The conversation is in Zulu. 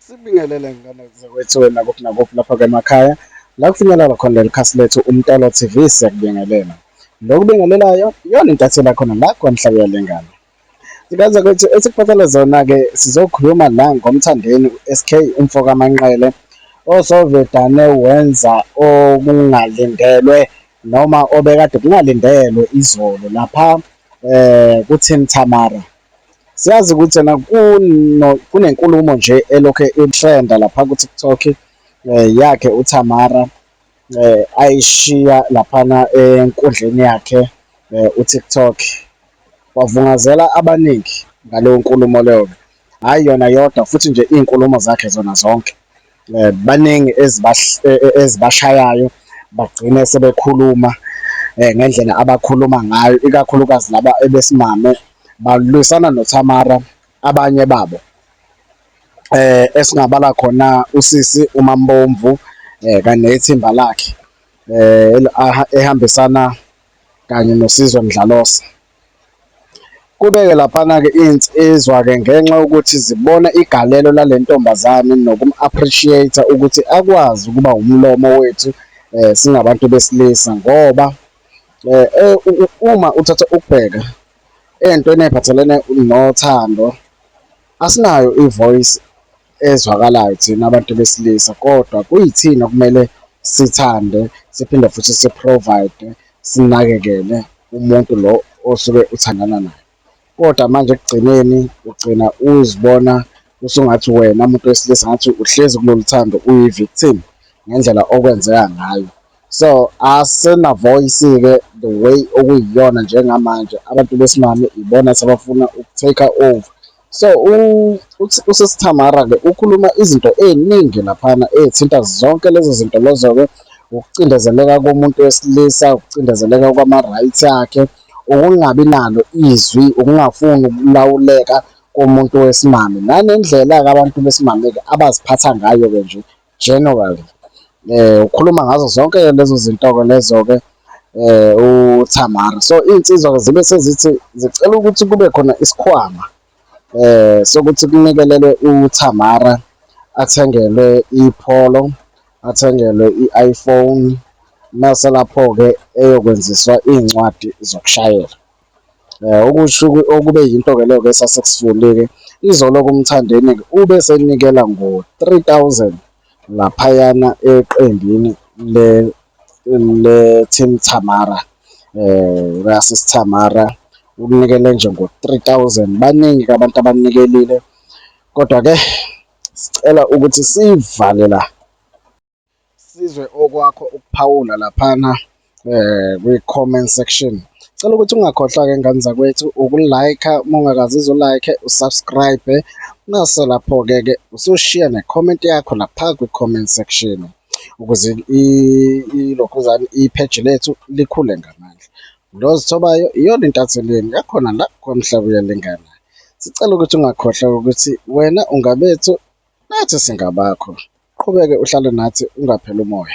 Sibingelele ngane zakwethu nakuphi nakuphi lapha-ke emakhaya la kufinyelela khona leli khasi lethu Umtolo TV, siyakubingelela. Lokubingelelayo iyona intatheli yakhona la kwaMhlabuyalingana. Zingane zakwethu, esikuphathele zona-ke sizokhuluma la ngoMthandeni u-SK umfo kaManqele osovedane wenza okungalindelwe noma obekade kungalindelwe izolo lapha ku-Team Thamara. Siyazi ukuthi ena kunenkulumo nje elokhe i-trend-a lapha ku-TikTok yakhe uThamara ayishiya laphana enkundleni yakhe u-TikTok, wavungazela abaningi ngaleyo nkulumo leyo. Hhayi yona yodwa futhi nje iy'nkulumo zakhe zona zonke baningi ezibashayayo bagcine sebekhuluma ngendlela abakhuluma ngayo, ikakhulukazi laba ebesimame balwisana noThamara abanye babo. Esingabala khona usisi uMaMbomvu kanye nethimba lakhe ehambisana kanye noSizwe Mdlalose. Kube-ke laphana-ke iy'nsizwa-ke ngenxa yokuthi zibona igalelo lale ntombazane nokumu-appreciate-a ukuthi akwazi ukuba umlomo wethu singabantu besilisa ngoba uma uthatha ukubheka ey'ntweni ey'phathelene nothando, asinayo i-voice ezwakalayo thina abantu besilisa, kodwa kuyithina okumele sithande siphinde futhi si-provide-e, sinakekele umuntu lo osuke uthandana naye. Kodwa manje ekugcineni ugcina uzibona usungathi wena muntu wesilisa ngathi uhlezi kulolu thando uyi-victim ngendlela okwenzeka ngayo. So, asisena-voice-ke the way okuyiyona njengamanje, abantu besimame ibona sebafuna uku-take-a over. So, usisi Thamara-ke ukhuluma izinto ey'ningi laphana ey'thinta zonke lezo zinto lezo-ke, ukucindezeleka komuntu wesilisa, ukucindezeleka kwama-rights akhe, ukungabi nalo izwi, ukungafuni ukulawuleka komuntu wesimame, nanendlela-ke abantu besimame-ke abaziphatha ngayo-ke nje generally. Ukhuluma ngazo zonke lezo zinto-ke lezo-ke uThamara. So, iy'nsizwa-ke zibe sezithi zicela ukuthi kube khona isikhwama sokuthi kunikelelwe uThamara athengelwe i-Polo, athengelwe i-iPhone, mase lapho-ke eyokwenziswa iy'ncwadi zokushayela. Okusho okube yinto-ke leyo-ke e-successful-ke. Izolo-ke uMthandeni-ke ube esenikela ngo-3,000 laphayana eqembini le-Team Thamara, kasisi Thamara, unikele nje ngo-3,000. Baningi-ke abantu abanikelile, kodwa-ke sicela ukuthi siyivale la. Sizwe okwakho ukuphawula laphana kwi-comment section. Cela ukuthi ungakhohlwa-ke ngane zakwethu uku-like-a uma ungakaze uze-like, u-subscribe-e, mase lapho-ke ke usushiya ne-comment yakho lapha kwi-comment section ukuze ilokhuzana ipheji lethu likhule ngamandla. Lo ozithobayo iyona intatheli yenu yakhona la kwaMhlabuyalingana. Sicela ukuthi ungakhohlwa ukuthi wena ungabethu nathi singabakho. Qhubeke uhlale nathi ungapheli umoya.